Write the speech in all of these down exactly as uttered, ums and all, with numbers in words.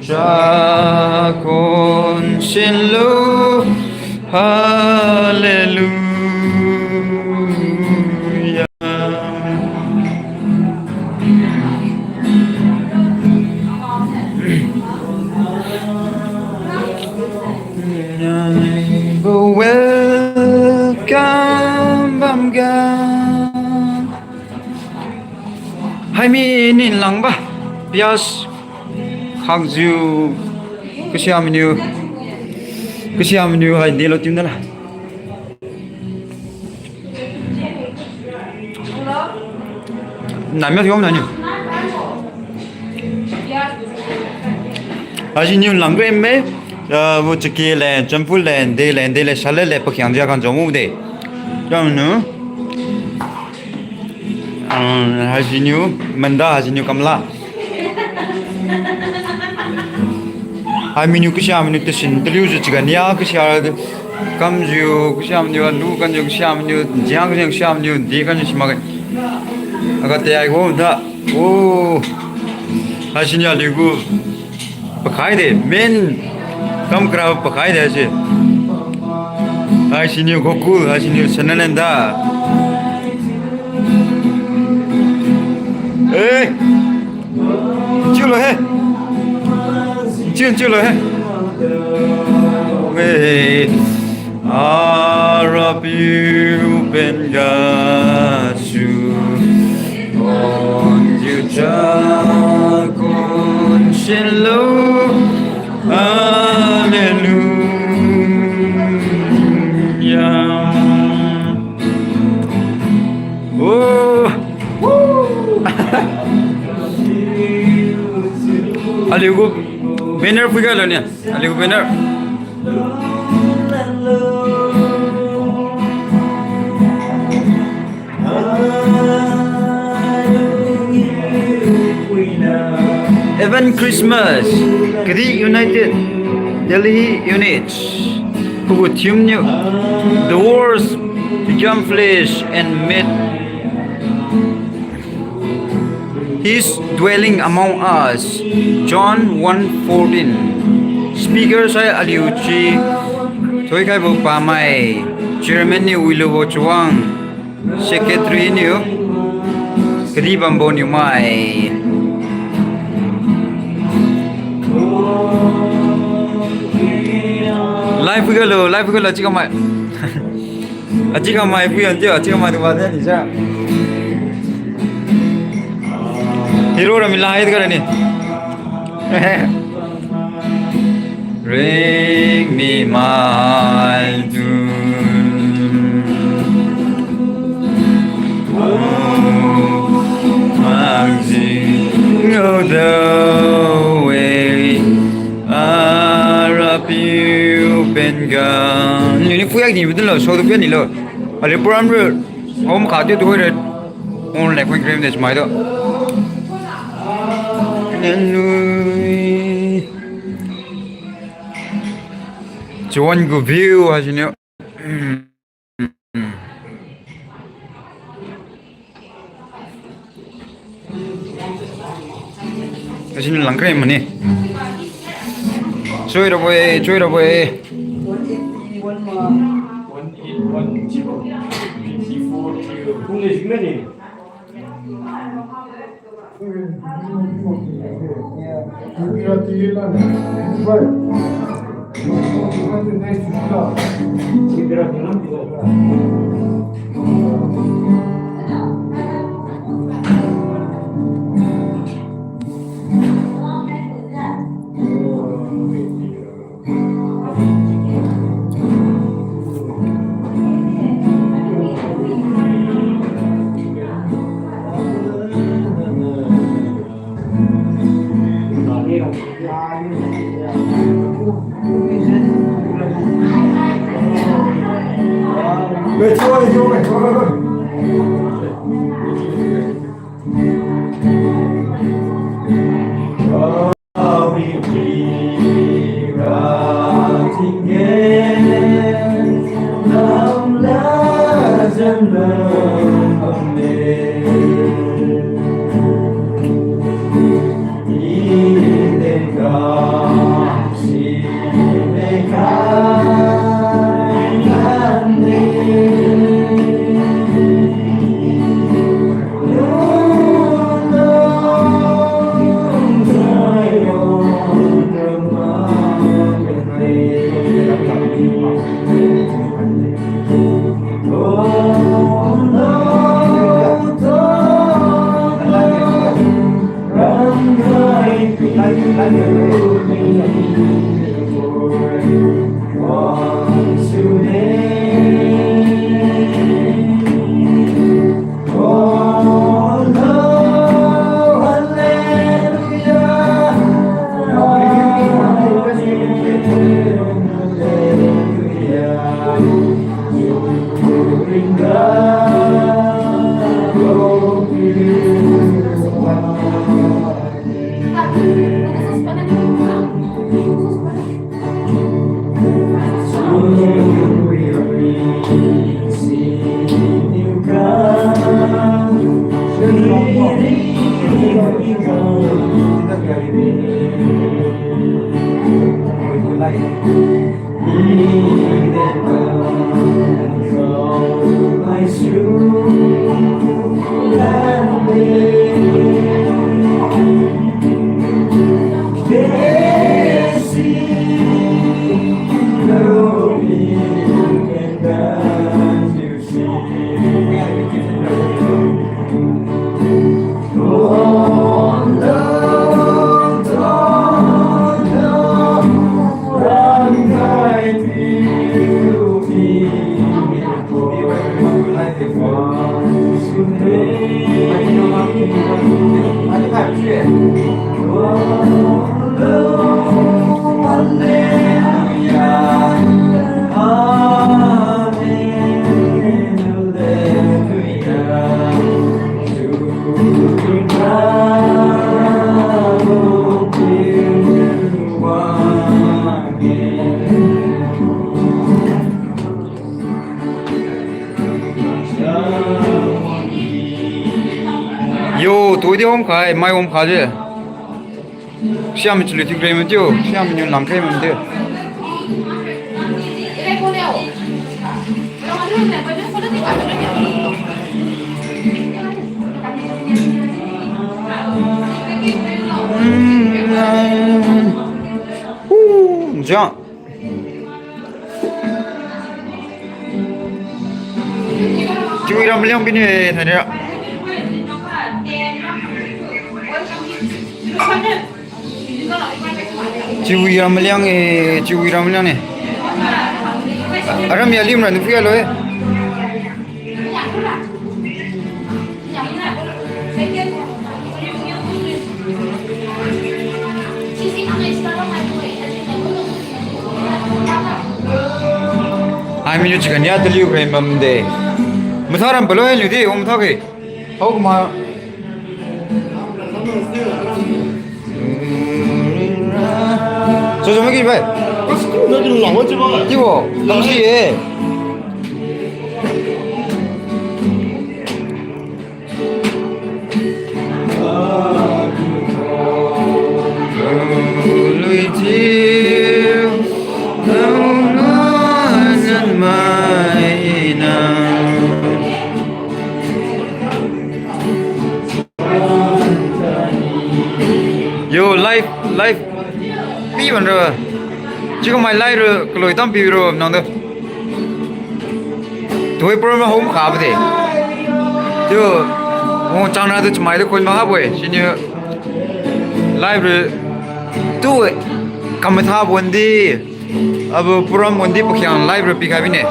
Chakhuan sinlo, Hallelujah. Welcome bamga. Haimi nin langba. Pias. Khangjiu. Kasiamaniu. Kasiamaniu hai delo tim dala. Namia thiu nani. Haisiniu langre me, ah, bu chake le, champu le, de le, de le, sale le, pakhiang jia kan jong u de. Kamnu. Ah, haisiniu, manda haisiniu kamla. Haiminiu kasiamaniu tasin taliujiu chigania kasia kamjiu kasiamaniu alu kanjiu kasiamaniu jiang kanjiu kasiamaniu di kanjiu simak. Aga te ai go da. Oh. Haisiniu aliu gu pakhai de, main kam kra pakhai de si. Haisiniu Gokul, haisiniu Sanananda. Eh. Chiulo he. Chiu, chiulo he. Eh. Arapiu pen gasu. Onjiu chakhuan sinlo. Hallelujah. Oh. Aliu gu banner phuiga lo ni. Aliu gu banner. Advent Christmas, Kadih United, Delhi Unit. Pagu theme niu, the words become flesh and made his dwelling among us. John one fourteen. Speaker sai aliu chi thoikhaibo pamai, chairman niu Wilubo Chawang, secretary niu Kadih Bambo Niumai. Live ga lo, live ga lo, chikamai. Achikamai pui anti, achikamai tu bade ni sa. Hero ra milai tu ga ni. Ring mi mai tu. Magzi ngo dao we. Arapiu pen ga. Ni ni phuyak ni bidin lo, so tu pia ni lo. Ali program ru. Om kha tiu tu re. On le kwen krim de smai do. Ni nui. Chuan gu view ha sini. Asin langkre mani. Chui rabo-e, chui rabo-e. Yo, tuidi hom khai, mai hom kha je. Siam chulu thiu kre ma tiu, siam niu lang kre ma tiu. Hmm, ja. Chiwi ram liang bine, thainai ra. Chiwi ram liang e, chiwi ram liang ne. Aram ya lim ra nu pia lo e. Hai miniu chicken ya taliu bre mam de. Matha ram palo hai liu di, om tha ke. Hau kuma. So so maki bai. Kibo, lamsi e. Yo, live, live. Pi ban ra. Chiu mai live ra, kaloi tam pi ra, nang da. Tuhoi program hom kha ba de. Chiu, wang chang na tu chamai tu khun ma ha bo e. Siniu live ra tu e. Kam tha bon di. Abo program bon di pakhiang live ra pi khai bine.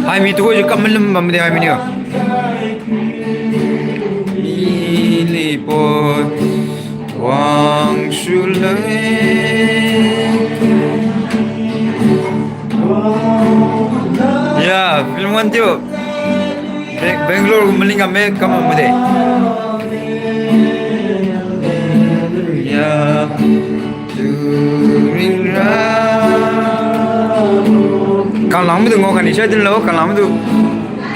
Hai mi tu ko ju kam malum bam de hai mi niu. Ili po. Wang shu le. Ya, film wan tiu. Be-, Bangalore gu maling ga me kam ma de. Ya. Tu ring ra. Kanglang mi tu ngao kani sai din lo, kanglang mi tu.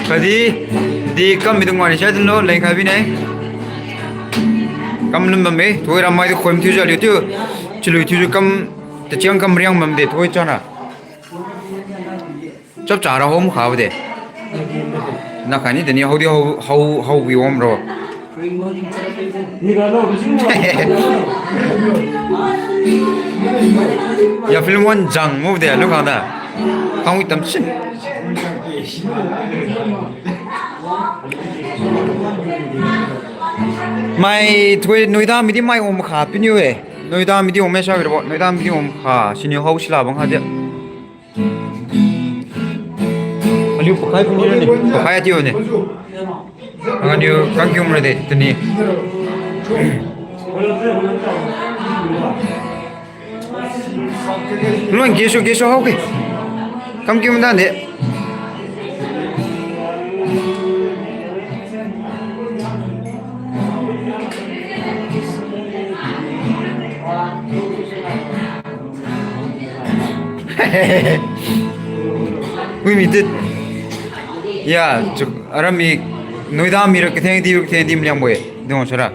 Kadi, di kam mi tu ngao ni sai din lo, leng khai bine. Kam lum bamme, tuhoira mai tu khom thiujiu aliu tiu. Chalui thiujiu kam, tachiang kam riang bamde, tuhoi chana. Chap chara hom khabo de. Nakhani deni haodi hao, hao, hao wi wom ro. Ya film wan jang mu de, lu khang da. Khang wi tam sin. Mai, tuhoira Noida midi mai wom kha piniu e. Noida midi wom e sa wi rabo, Noida midi wom kha, siniu hao sila bang kha de. Aliu pakhai puni ni. Pakhai ati one. Anganiu kam kium ra de tuni. Lun gisu gisu hao ke. Kam kium dan de. Wi mi dit. Ya, chu, aram mi Noida mira katheng di, katheng di mliang bo-e. Dong sara.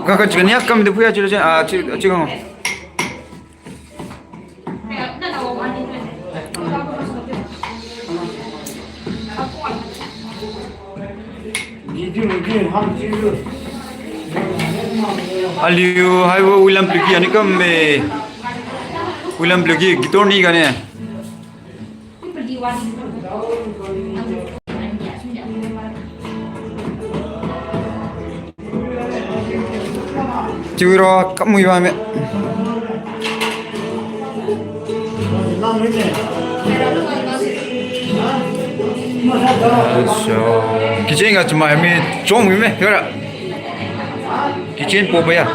Ka, ka, chiga nia kam di phuya chiga, ah, chi, chiga. Aliu haibo William Plugi ani kam be. William Plugi guitar ni gane. Chiwiro kamui ba me. Kitchen ga chamai mi chom mi me, yara. Kitchen po ba ya.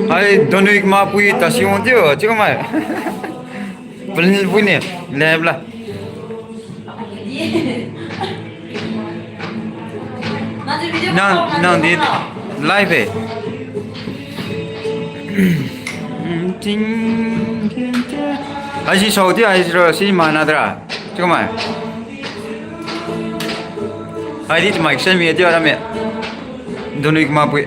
Hai, donui kama pui tasi wang tiu, chiu mai. Pelin pui ni, lab la. Nang, nang di live e. Ting, ting, ting. Haisi sao di, haisi ro, si mana dra. Chiu mai. Hai di chiu mai, send mi di ara me. Donui kama pui.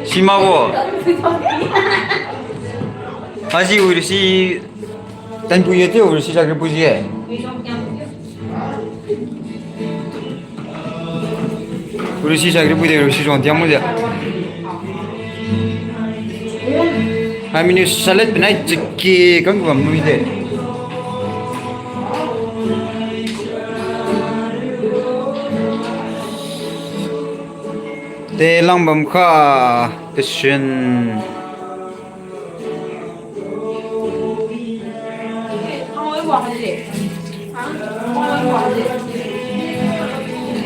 Sima bo. Haisi wi si tan pui ye tiu, wi si sakri pui ye. Wi si sakri pui de, wi si jong tiang mo de. Hai mini salad penai chiki kang bam nui de. Te lang bam kha, te shin.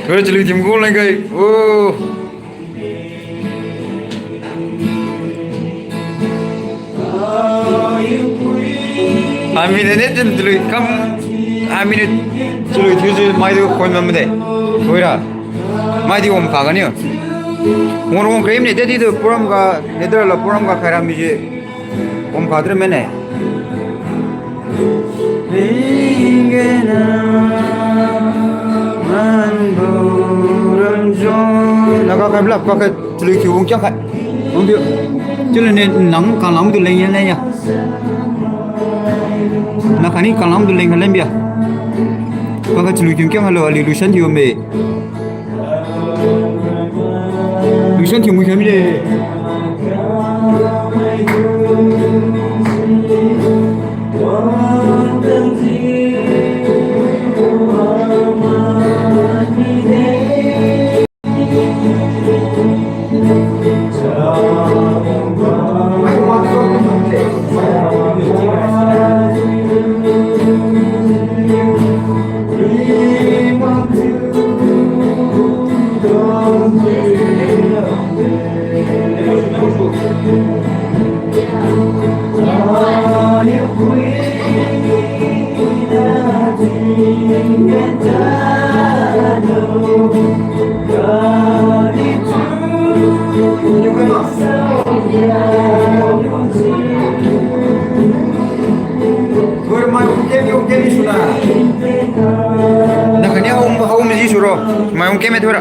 Kau chalui tim gu leng kai. Oh. Ami de ne din chalui kam. Ami de chalui thiujiu mai tu khon bam de. Hoira. Mai di wom kha ga niu. Wong wong krim ni de di tu program ga ne dra la program ga khaira mi ji. Wom kha dra mene. Naga kai blap ka kai chalui thiu wong kia khai. Wong thiu. Chalui ni nang kanglam tu leng yan leng ya. Nakhani kanglam tu leng kha leng bia. Ka kai chalui thiu kia khai lo aliu lusan thiu me. Lusan thiu mu kha mi de. Nakani hau, hau miji suro. Mai hung keme thura.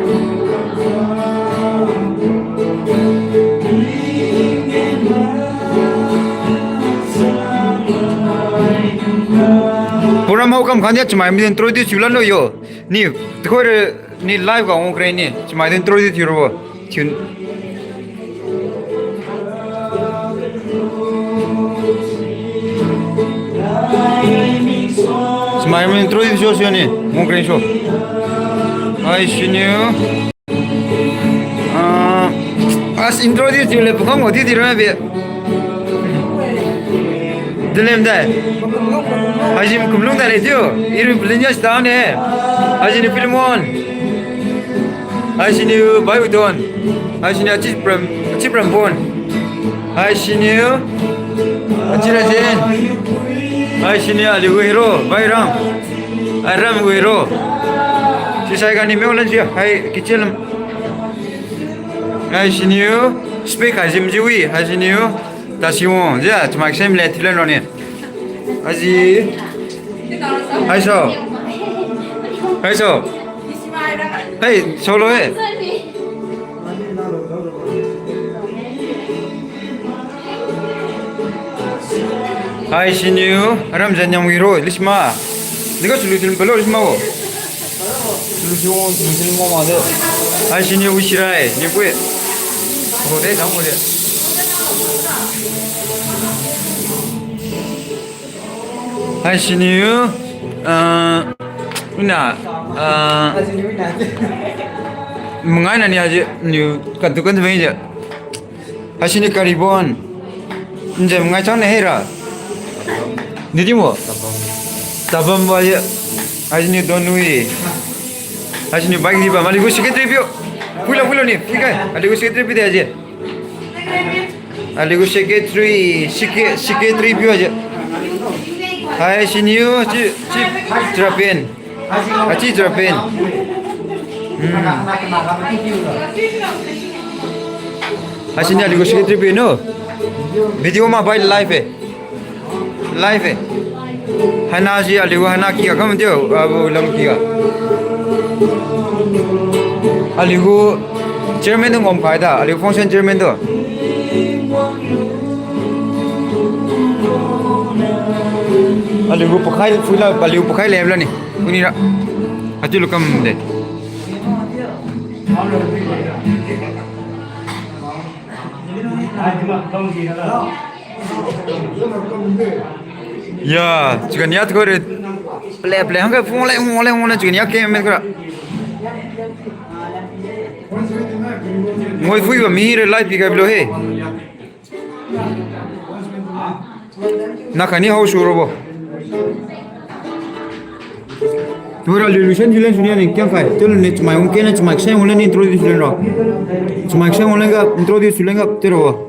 Program hao kam khan dia chamai mi introduce thiu lan lo yo. Ni, tukhoi re, ni live ga ong kre ni. Chamai din introduce thiu rabo. Thiu. Chamai mi introduce thiu thiu ni. Ong kre so. Haisiniu. Ah, as introduce thiu le pakam ngau di di ra bi. Dilem dai. Haisiniu kumlung dai le thiu. Iru Pilinyas ta ne. Haisiniu Philemon. Haisiniu Baiudon. Haisiniu Achipram, Achiprambon. Haisiniu Achirajen. Haisiniu aliu gu hero, Bairang. Aram gu hero. Sisai gani meng lan si, hai kichil. Haisiniu Spek Hajim Jiwi, haisiniu Tasiwon, ja, chamai sem le thiu lan roni. Aji. Hai so. Hai so. Hai, solo e. Haisiniu, Aram Janyang Wiro, Lishma. Dega sulu sulu palo, Lishma wo. Sulu sulu, sulu sulu mama de. Haisiniu, Wisirai, ni pui. Ko de, dang ko de. Haisiniu, ah, ina, ah, mangai nani haji, niu, katu kan tu bang je. Haisiniu Karibon. Nje mangai chang ne hera. Nidi mo? Tabam ba je. Haisiniu Donui. Haisiniu Baik Riba, aliu gu secretary piu. Puilo, puilo ni, pikai. Aliu gu secretary piu de haji. Aliu gu secretary, secre-, secretary piu aja. Haisiniu, chi, chi, Chirapen. Achi Chirapen. Hmm. Haisiniu aliu gu secretary piu no. Video ma bai live e. Live e. Haina si aliu gu haina kiga kam tiu, abu lam kiga. Aliu gu chairman tu ngom khai da, aliu gu function chairman tu. Aliu gu pakhai, phuila, aliu pakhai lem la ni. Kuni ra. Ati lu kam de. Ya, chiga niat ko re. Ple, ple, hangga phone le, phone le, phone le, chiga niat ke me kra. Ngoi phui ba mi re live pi kai bilo he. Nakhani hao su robo. Tura resolution thiulen suniu ni kiang khai. Tulu ni chamai ung kena chamai seng ung len introduce len ro. Chamai seng ung len ga introduce len ga tiro.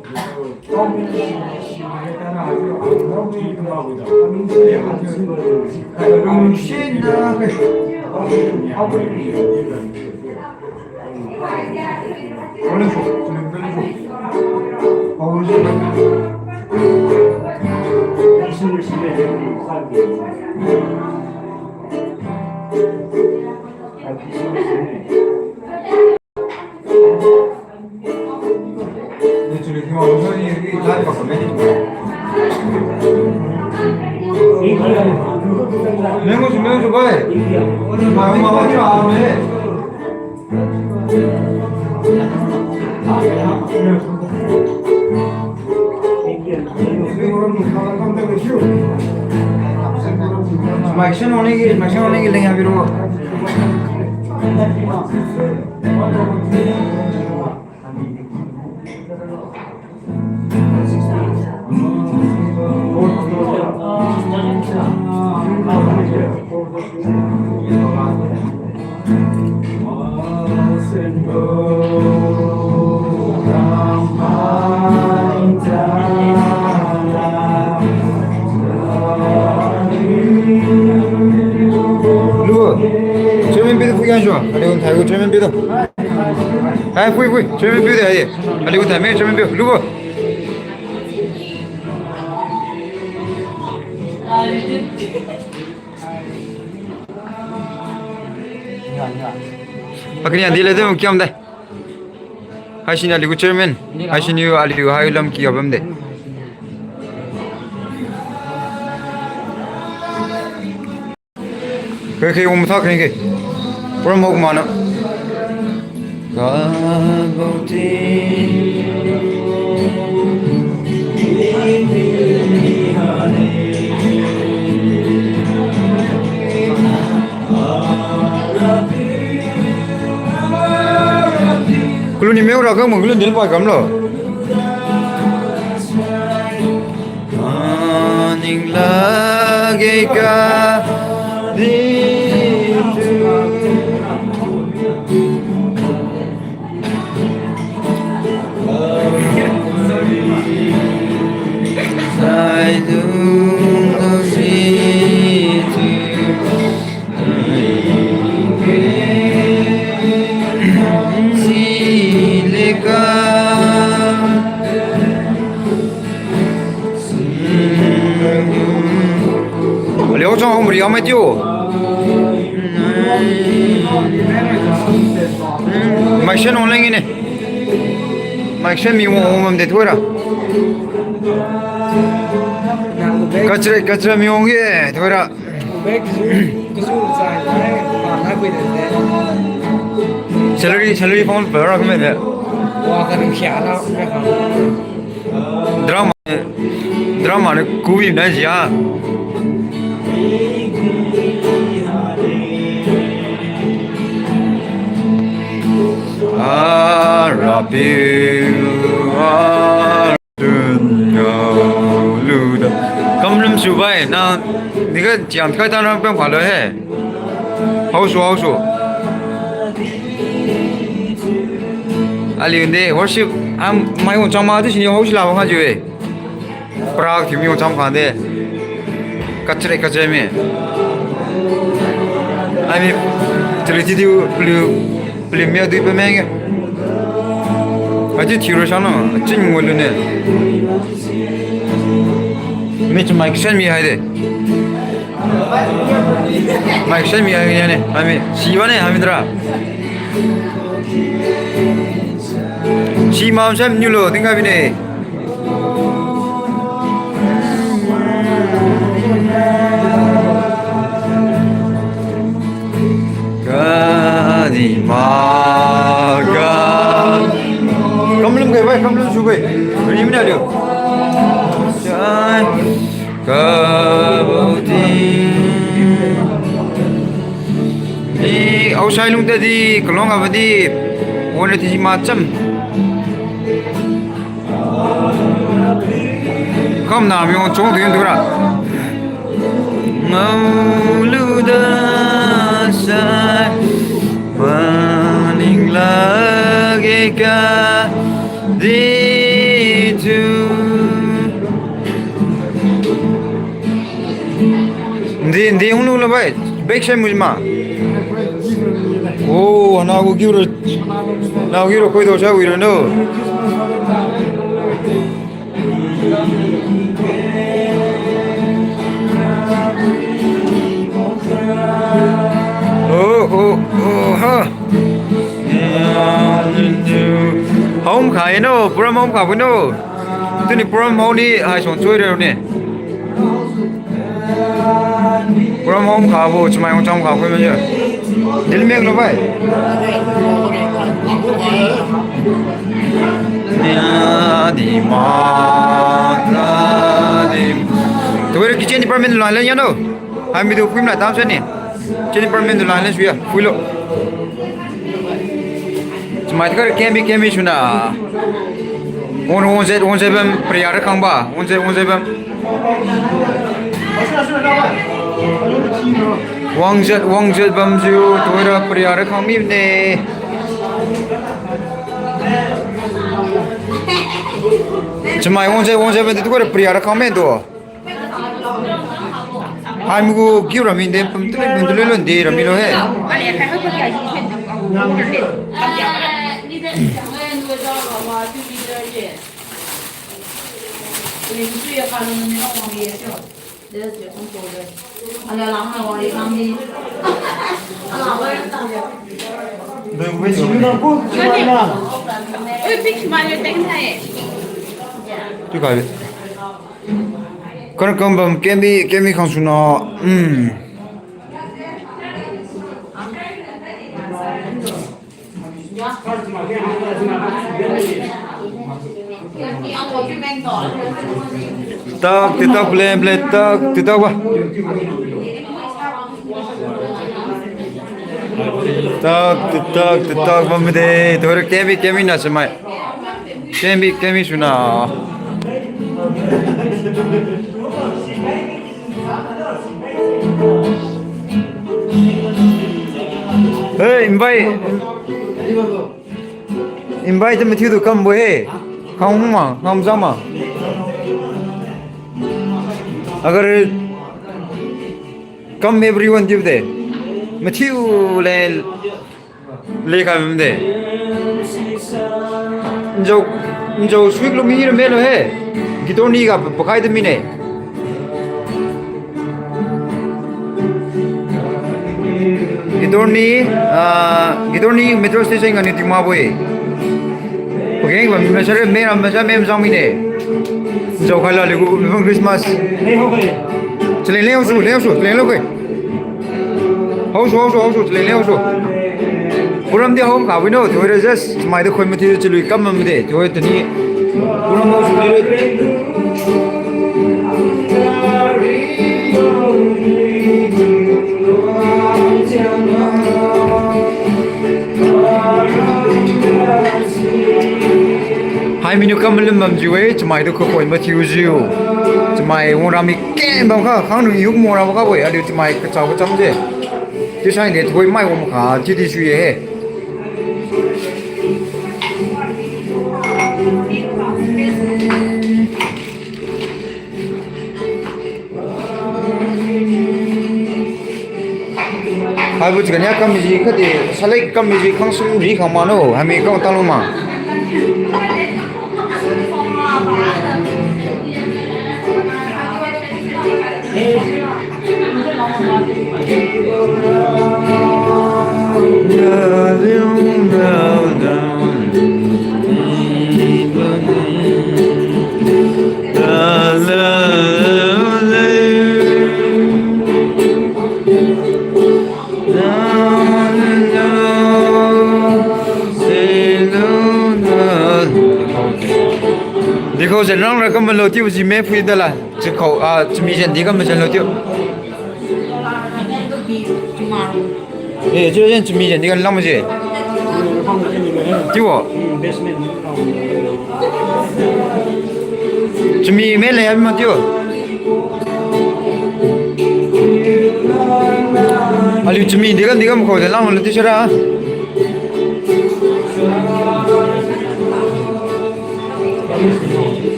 Microphone on lagi, microphone on lagi, leng habiro. Lu, chairman pi tu phuiga sua, ada un thai gu chairman pi tu. Hai, phui, phui. Chairman piu de hai. Aliu thaimai chairman piu. Lubo. Pakini adi le de kiam de. Haisiniu aliu gu chairman. Haisiniu aliu hai lamki abam de. Khe khe um thak khe khe. Program hok mana. Kabauti. Kalun ni meu ra kang mang kalun dil pa kamlo. Maning lagi ka di tu. Sai dung dung si tu. Si le ka. Aliu chang hum ria mai tiu. Mai shen ong leng ine. Mai shen mi wang ong mam de thoira. Kachre, kachre mi ong ye thoira. Salary, salary phone pa ra kame de. Drama, drama ni kui na jia. Ah, Rapiu, ah. Kamlum subai, nang, niga chiang kai ta nang pem khalo he. Haosu, haosu. Aliu nde worship, am, mai wang chang ma tu sini haosu la wang ha jiu-e. Pra thiu mi wang chang kha de. Kachre, kachre mi. Ai mi, chale ti diu, liu. Plim mia dui pameng e. Aji thiura sano, achin ngulu ne. Mi chamai kisen mi hai de. Mai kisen mi hai ne, ami siwa ne, ami dra. Si mam sem niu lo, tingkai bine. Kani ma ga. Kamlum kai bai, kamlum su kai. Rimna liu. Chai. Kabauti. Ni outside lung tadi, kalong abadi. Wan ti ma cham. Kamna mi wang chong tu yun tu ra. Ngau lu da sai, paning lagi ka di tu. Ndi, ndi hung lu la bai. Back side mui ma. Oh, na gu giu ro. Na gu giu ro koi do sa wi ro no. Oh, oh, oh, ha. Home khai no, program home khai no. Tuni program home ni hai song chui re ne. Program home khai bo, chamai wang cham khai bo ma ye. Dil meng lo bai. Nia di ma ta di. Tu kitchen department lo le ya no. Hai mi tu pui mla tam sa ni. Kitchen department lo le suya. Pui lo. Chamai tu kar kemi kemi suna. Wang, wang zet, wang zet bam prayer khang ba. Wang zet, wang zet bam. Wang zet, wang zet bam jiu, tuira prayer khang mi ne. Chamai wang zet, wang zet bam tu tuira prayer khang mi tu. Hai mi gu kiu rami de, pum tu, pum tu lon de rami lo he. Ui, big smile teng hai. Tu ka. Kar kam bam kemi, kemi khang suna. Hmm. Tak, titak, play, play, tak, titak ba. Tak, titak, titak, bam de, tora kemi, kemi na semai. Kemi, kemi suna. Hey, invite. Invite mathiu tu kam bo he. Khang ma, khang jang ma. Agar come everyone tiu de. Mathiu le. Le ka mde. Njo, njo sui kilometer melo he. Guitar ni ga pakai de mine. Guitar ni, ah, guitar ni metro station ga ni tingma boi. Pageng bam na sare me ram sa me jang mine. Njo khala le gu Christmas. Chale le su, le su, le lo ke. Haosu, haosu, haosu, chale le haosu. Program di hao kha wino, tuhoi ra just, chamai tu khoi mathiu chalui kam bam de, tuhoi tani. Program haosu le. Hai miniu kam malum bamjiu-e, chamai tu kakoi mathiujiu. Chamai wang rami ken bam kha, khang nung yuk mo ra ba kha bo-e, aliu chamai kachao kacham je. Chiusai de tuhoi mai wang kha, chiudi sui-e he. Haibo chiganiu kam miji khatdi, salai kam miji khang sum ri khang mano, hami kang tanglo ma. Dikho jen rang ra kam malo chiubo ji me phui dala. Chikhao, ah, chami jen di kam majen lo chiu. Eh, chiu jen chami jen di kam lang maje. Chiu wo. Chami me le ma chiu. Aliu chami di kam di kam khao de lang lo chiu sira.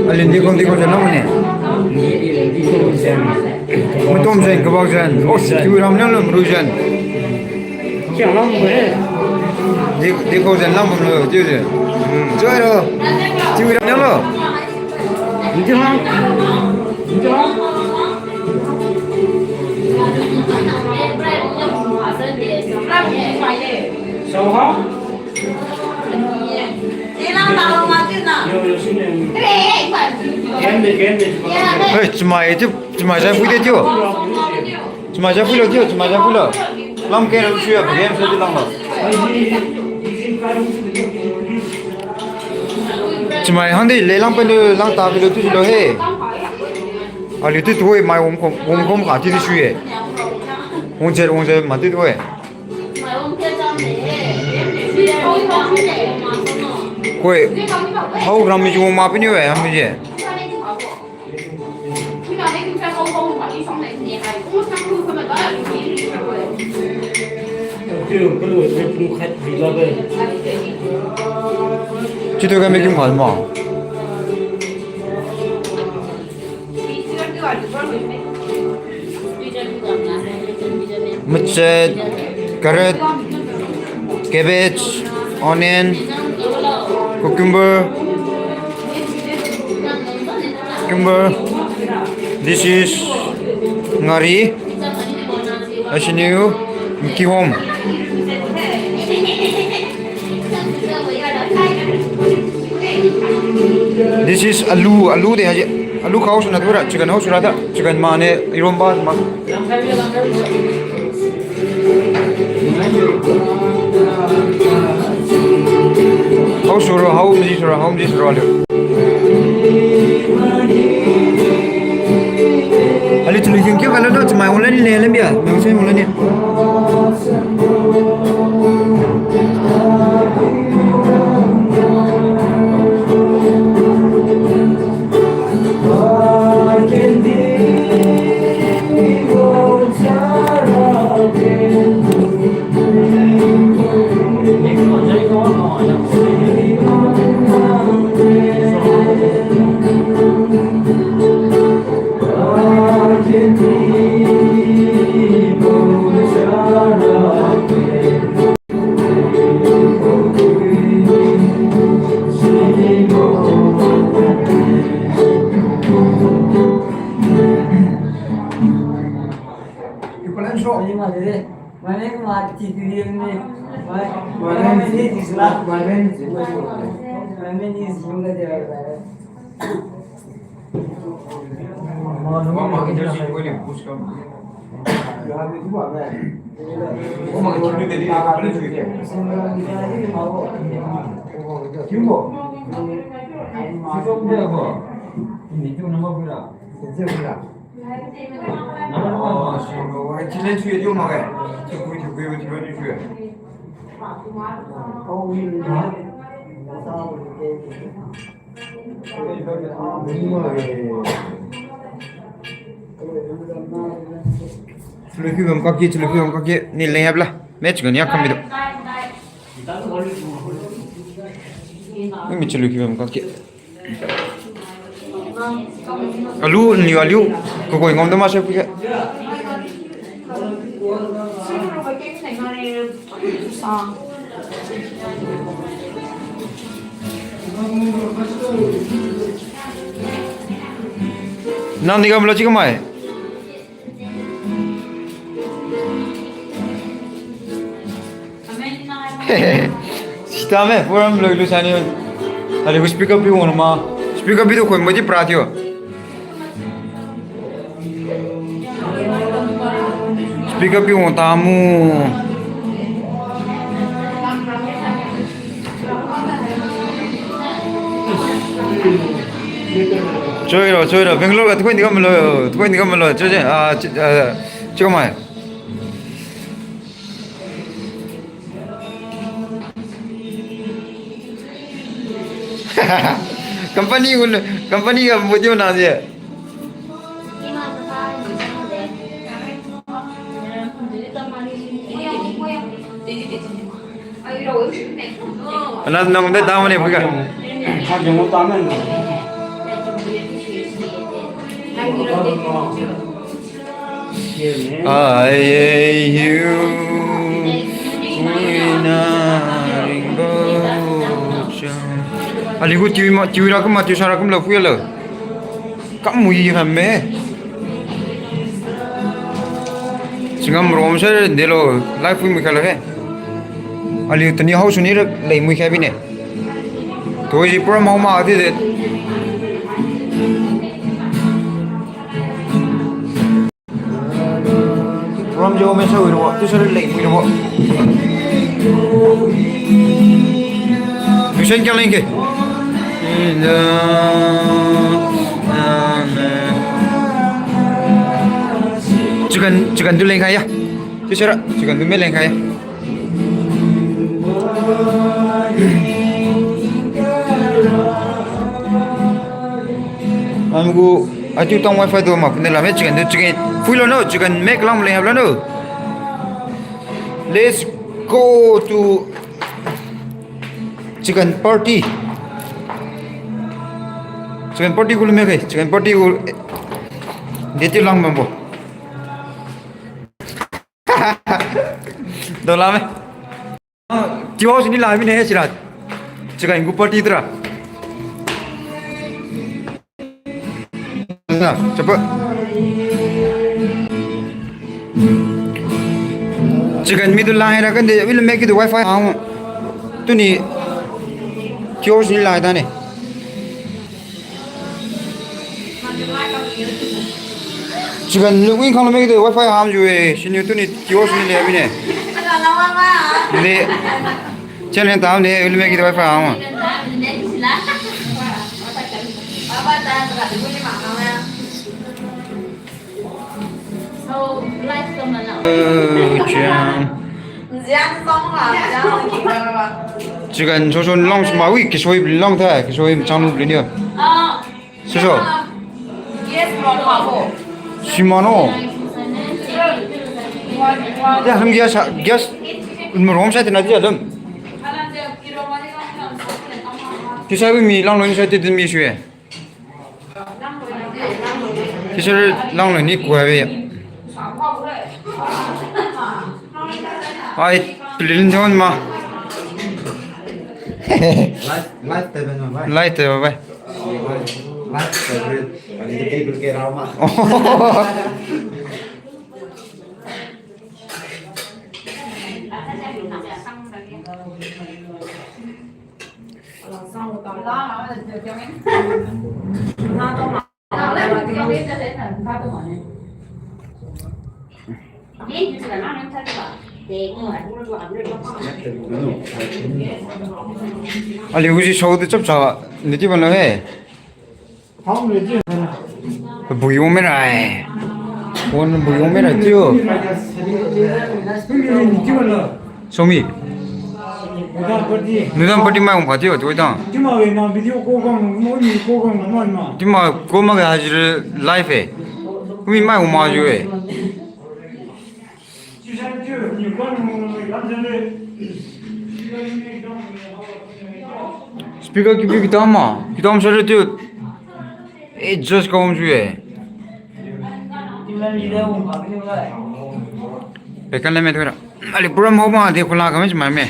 Alin di kong di kong jan lamne. Matom jan, kabak jan. Oh, si kiu ram lam lam ru jan. Di, di kong jan lam lam ru jan. Joy ro. Kiu ram lam lo. Hei, chamai chiu, chamai jai phui de chiu. Chamai jai phui lo chiu, chamai jai phui lo. Lam ke lam sui a, game sui di lam lo. Chamai hang di le lang pen lang ta phui lo chiu lo he. Aliu tu tuhoi mai wang khom, wang khom ka ti di sui-e. Wang jet, wang jet ma ti tuhoi. Koi, hao gram mi wang ma pini we, ham mi je. Chitu kami kim khal mo. Machet, carrot, cabbage, onion, cucumber, cucumber. This is ngari. Asiniu kihom. This is alu, alu de haji. Alu khao suna tura, chicken hao sura ta, chicken mane, iromba ma. Hao sura, hao mji sura, hao mji sura aliu. Aliu chalui jing kiu kala do, chamai wala ni le lambia, nang sai wala ni. Chalui phi bam kaki, chalui phi bam kaki, ni leng hapla. Match gani akam bidu. Ni mi chalui phi bam kaki. Aliu, aliu, aliu. Kagoi ngam da ma se pui ke. Nang ni kam lo chi kamai. Sita me, program lui lu sani. Aliu speaker pi wang ma. Speaker pi tu khoi ma di pra tio. Speaker pi wang tamu. Choiro, choiro. Bangalore ga tukoi ni kam lo, tukoi ni kam lo. Cho je, ah, chi, ah, chi kamai. Company gun, company ga video na je. Ana nang de dam ne buka. Ai, ai, hiu. Uina ringbo cha. Aliu gu tiu ma, tiu ra kum ma, tiu sa ra kum lo pui lo. Kam mui ham me. Singam rom sa de lo, live pui mui kha lo he. Aliu tani hao suni ra lei mui kha bine. Tuhoidi program hao ma di de. Program jo me sa wi ro, tu sa lei mui ro. Tuition kya leng ke? Chicken, chicken tu leng khai ya. Tu sara, chicken tu me leng khai ya. Amgu, atu tang wifi tu ma pune la me chicken tu chicken. Pui lo no, chicken mek lang le hab la no. Let's go to chicken party. Chicken party gu lu me ke, chicken party gu, eh, deti lang bambo. Dola me. Tiwa sini la mine sira. Chiga ingu party tra. Na, chapa. Chiga mi tu la hai ra kan de, will make it wifi ang. Tuni tiwa sini la da ne. Chiga lungwing khang lumi de wifi ham ju e, sini tuni tiwa sini le mine. De. Channel ta ne, will make it wifi ham. Eh, chiang. Chicken so so long sma wi kisoi long tha, kisoi chang lu ni. So so. Simano. Ya, ham gas, gas. Rom sa tina dia dum. Kisa mi lang lo ni sa ti mi sui. Teacher lang lo ni kuai be. Ai, pilin thon ma. Life, life teben ma bai. Life teben bai. Life teben. Ani tu table ke rama. Aliu si sao tu chap cha, ni ti ban lo he. Bui wang mei rai. Wan bui wang mei rai tiu. Somi. Nudam party mai wang pha tiu, tu tang. Tima call ma ga hajir live e. Kumi mai wang ma ju e. Speaker kipi kitam ma, kitam sare tiu. Eh, just kaum ju e. Pekan le me thura. Ali program ho ma de khula kami mai me.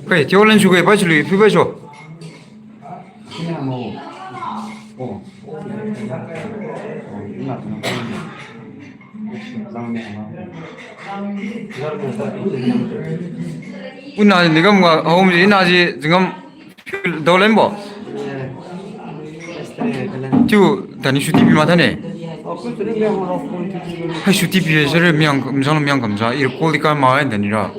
Koi, tiu lan su koi pa su lui, pi pa su. Una ni gam ga home ji na ji jingam dau len bo. Tiu tani suti pi ma tha ne. Hai suti pi sare miang, msang miang kamsa, ir call di ka ma tani ra.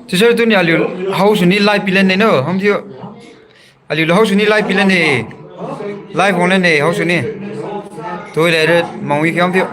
Teacher tuni aliu hao suni live pi len ne no, ham tiu. Aliu hao suni live pi len ne. Live wang len ne hao suni. Toi le re mangwi kiam tiu.